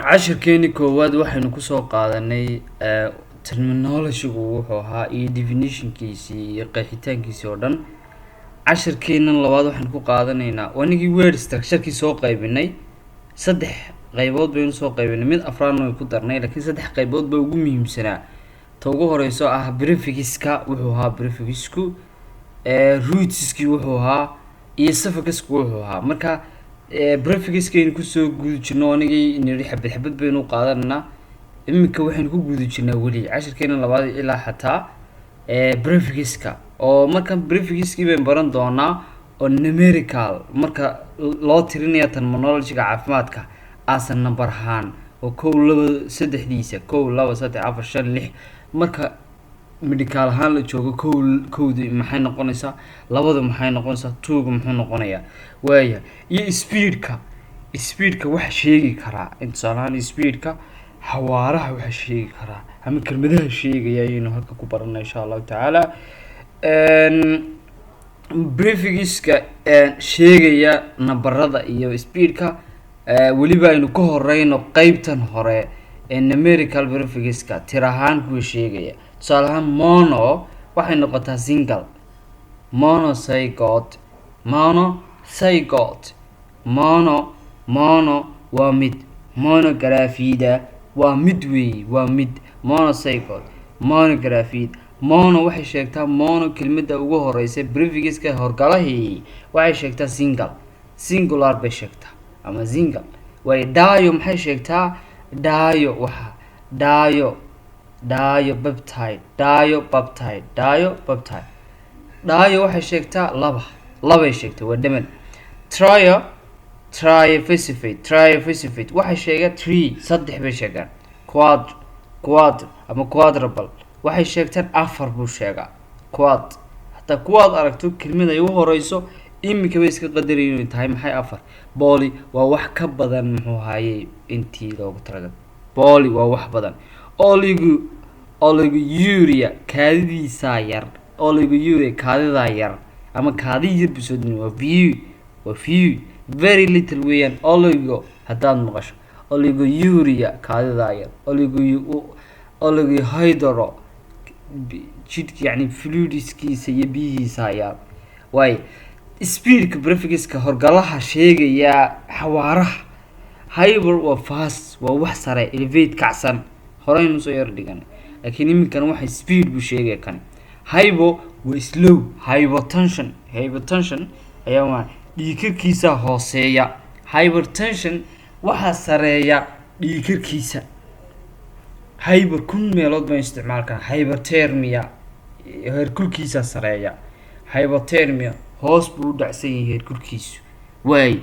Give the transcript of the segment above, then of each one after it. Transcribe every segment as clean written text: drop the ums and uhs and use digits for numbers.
Cashirkeeni koowaad waxaynu kusoo qaadanay terminology-gu wuxuu ahaa iyo definitionkiisii iyo qeexitaankiisii oo dhan. Cashirkeenan labaad waxaynu ku qaadanaynaa anigii word structure-kii soo qaybinay. Saddex qaybood baynu soo qaybinay, mid afraadna way ku darnay, laakiin saddex qaybood ba ugu muhiimsanaa. Ta ugu horeyso ah prefixka, wuxuu ahaa prefixku, rootskii wuxuu ahaa iyo suffixku wuxuu ahaa. Marka prefixkaynu kusoo guda jirno, anigii niri xabad xabad baynu qaadananaa. Iminka waxaynu ku guda jirnaa weli cashirkeena labaad ilaa xataa prefixka, oo marka prefixkii baynu baran doonaa oo numerical marka loo tirinaya terminology-ga caafimaadka asa number ahaan, oo kow, laba, saddexdiisa, kow, laba, saddex, afar, shan, lix. Marka medical ahaan la joogo, kow, kowdi maxay noqonaysaa, labadu maxay noqonaysaa, twoga muxuu noqonayaa? Waaya, iyo speedka. Speedka waxa sheegi karaa in tusaale ahaan speedka, xawaaraha waxa sheegi karaa ama kelmadaha sheegaya ayaynu halka ku baranay, insha Allahu tacaala. Prefixka sheegaya nambarada iyo speedka, weliba aynu ka horeyno qeybtan hore ee numerical prefixka, tir ahaan kuwa sheegaya. Tusaale ahaan, mono waxay noqotaa single, monozygote, monozygote, mono, mono waa mid, monogravida waa mid weey, waa mid, monozygote, monogravida. Mono waxay sheegtaa, mono kelmada ugu horeysa prefixka horgalahii waxay sheegtaa single, singular bay sheegtaa ama single waayo. Dio maxay sheegtaa? Dio waxa dio, dipeptide, dipeptide, dipeptide. Dio waxay sheegtaa laba, labay sheegtaa, waa dhaman. Tri, triphosphate, triphosphate waxay sheegaan three, saddex bay sheegaan. Quad, quad ama quadruple waxay sheegtaan afar buu sheegaa. Quad, hataa kuwaad aragto kelmad ay u horeyso, iminka bay iska qadarayin inay tahay maxay? Afar. Poly waa wax ka badan, muxuu ahaayey, intii loogu talagalay. Poly waa wax badan. Oligo, oliguria, kaadidiisaa yar. Oliguria, kaadidaa yar ama kaadi yar buu soo dini. Waa few, waa few, very little weeyaan. Oligo haddaad maqasho, oliguria, kaadidaa yar. Oligo, oligohydro, jidhka yani fluidskiisa iyo biyihiisa yar. Waay, speedka prefixka horgalaha sheegaya xawaaraha, hyper waa fast, waa wax sare, elevate, kacsan, horeynu soo yar dhigan, laakiin iminkan waxa speed buu sheegaya kan. Hypo waa slow. Hypotension, hypotension ayaa waa dhiigkarkiisa hooseeya. Hypertension waxaa sareeya dhiigkarkiisa. Hyper kun meelood baan isticmaal karaa. Hyperthermia, heerkulkiisa sareeya. Hypothermia, hoos buu u dhacsan yahay heerkulkiisu. Waay,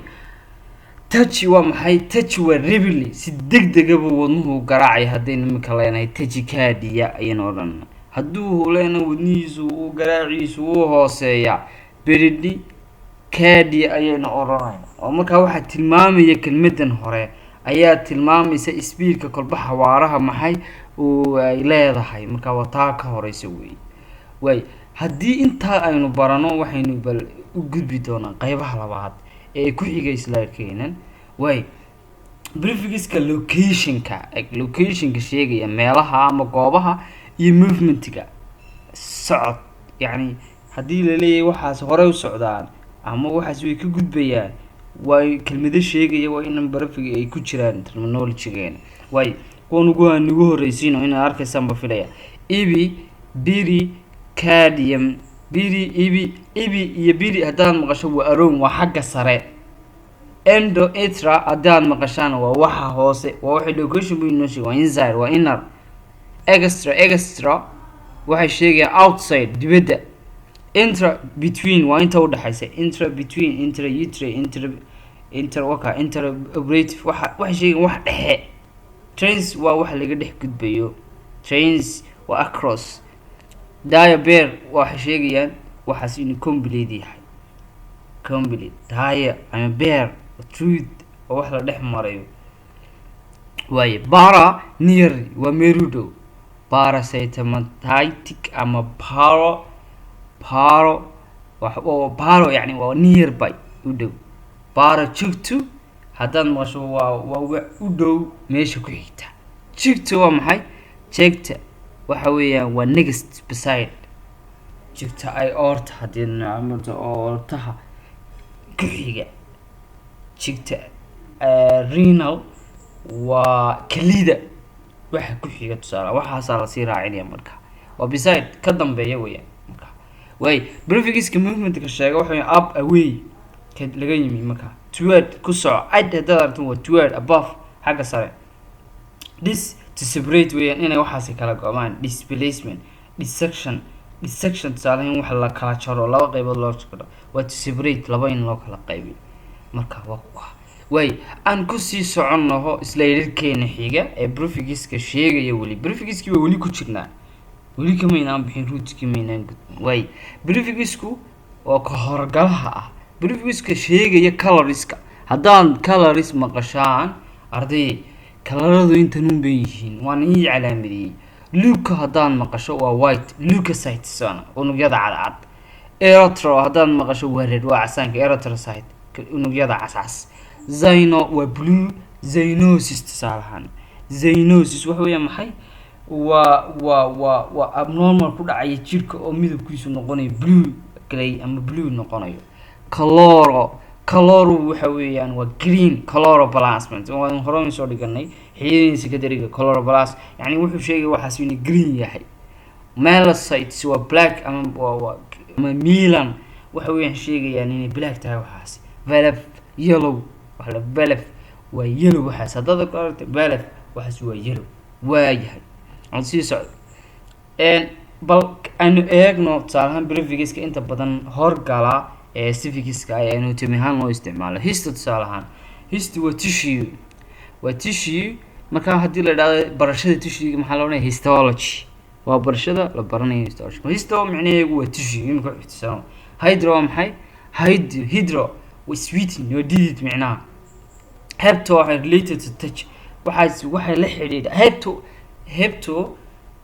tachy waa maxay? Tachy waa rapidly, si deg dega buu wadnuhu garaacay. Haddaynu iminka leenahay tachycardia ayaynu odhan. Hadduu leenahay wadnihiisu uu garaaciisu uu hooseeya, bradycardia ayaynu odhanayna. Oo markaa waxaa tilmaamaya kelmadan hore ayaa tilmaamaysa speedka, kolba xawaaraha maxay uu ay leedahay. Markaa waa taa ka horeysa wey. Waay, haddii intaa aynu barano, waxaynu bal u gudbi doonaa qeybaha labaad ee ku xigay slidekeenan. Waay, prefixka locationka, locationka sheegaya meelaha ama goobaha iyo movementga, socod. Yacni haddii laleeyahay waxaas horey u socdaan ama waxaas way ka gudbayaan, waa kelmado sheegaya, waa in prefix ay ku jiraan terminologygeena. Waay, kuwan ugu aan ugu horreysiino inaad arkaysaan ba filaya. Epi, peri, cardium. Peri, epi, epi iyo peri haddaad maqasho waa around, waa xagga sare. Endo, intra haddaad maqashaan waa waxa hoose, waa waxay location buu inoo sheegay, waa inside, waa inner. Extra, extra waxay sheegayaan outside, dibadda. Intra, between, waa inta udhexaysa. Intra, between, intra utre, intra, inter waka, intraoperative waxa waxay sheegayaan wax dhexe. Trans waa wax laga dhex gudbayo, trans waa across. Dia, per waxay sheegayaan waxaas inuu complete yahay, complete. Dia ama per, through, waa wax la dhex marayo. Waaye, para, near, waa meel u dhow. Parasympathetic ama paro, paro, paro yani waa nearby, u dhow. Para, jugto. Haddaad maqasho, waa u dhow meesha ku xigta. Juxta waa maxay? Juxta waxa weeyaan waa next, beside. Juxta aorta haddii nacmada aortaha ku xiga. Juxta renal waa kelida waxa ku xiga. Tusaale, waxaasaa lasii raacinaya marka waa beside, ka dambeeya weeyaan. Marka way prefixiska movementka sheega waxa weya up, away ka laga yimi. Marka toward, ku soco. Ad haddaad aragto, waa toward, above, xagga sare. Dis, to separate weeyaan, inay waxaasi kala go'maan. Displacement, dissection. Dissection, tusaale, in wax la kala jaro, laba qaybood loo jaro, waa to separate, laba in loo kala qaybiyo. Marka waa kuwa waay. Aan kusii soconnaho sliderkeena xiga ee prefixiska sheegaya. Weli prefixiskii waa weli ku jirnaa, weli kamaynaan bixin, rootkii maynaan gudbin. Waay, prefixisku oo ka horgalaha ah, prefixiska sheegaya colorska. Haddaan colors maqashaan, arday, coloradu intan un bay yihiin, waan ii calaamadiyey. Leuco haddaan maqasho, waa white, leucocytes, waana unugyada cadcad. Erythro haddaad maqasho, waa red, waa casaanka, erythrocyte, unugyada cascas. Cyano waa blue, cyanosis. Tusaalahaan, cyanosis waxa weeyaan maxay? Waa abnormal ku dhacaya jirka oo midabkiisu noqonayo blue grey ama blue noqonayo. Chloro, chloro waxa weeyaan waa green, chloroplasm. Waan hore soo dhiganay xiyadiin secondary-ga. Chloroplast yani wuxuu sheegay waxaas inuu green yahay. Melanocytes waa black ama waa ama melan, waxa weeyaan sheegayaan inay black tahay waxaas. Valve, yellow. Waxa la valve waa yellow. Waxaas haddaad ku aragto valve, waxaas waa yellow. Waayahay, aan sii socdo. Bal aynu eegno tusaale ahaan prefixiska inta badan horgala ee suffixiska ay anatomy ahaan loo isticmaalo. Histo, tusaale ahaan, histo waa tissue, waa tissue. Marka haddii la idhahdo barashada tissue, maxaa la odhanaya? Histology waa barashada la baranayo histology. Histo micnaheegu waa tissue. Imika ixtisaamo. Hydro waa maxay? Hydro waa sweating, waa dhidid micnaha. Hepto waxay related to touch, waxaas waxay la xidhiidha. Hepto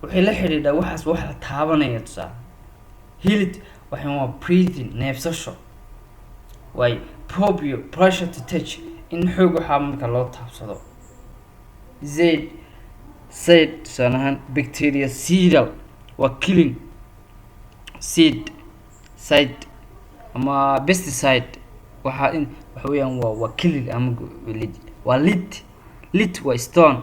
waxay la xidhiidhaa waxaas wax la taabanaya. Tusaale, health waxay waa breathing, neefsasho. Waay, proprio, pressure to touch, in xoog waxaa marka loo taabsado. Cide, cide, tusaale ahaan, bactericidal waa killing. Cide, cide ama pesticide, waxaa in waxa weeyaan waa killing ama waa lith. Lith waa stone.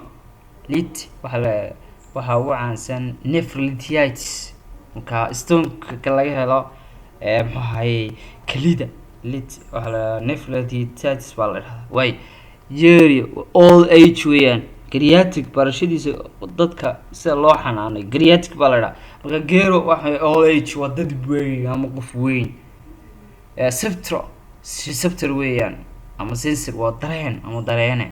Lith waxaa la waxaa ugu caansan nephrolithiasis, marka stoneka laga helo muxuu ahaye, kelida. Lith waxaa la nephrolithiasis baa la dhahdaa. Waay, geri, old age weeyaan. Geriatric, barashadiisa dadka sida loo xanaanay, geriatric baa la dhahaa. Marka gero waxa old age, waa dad weyn ama qof weyn. Ceptro, receptor weeyaan ama sensor, waa dareen ama dareene.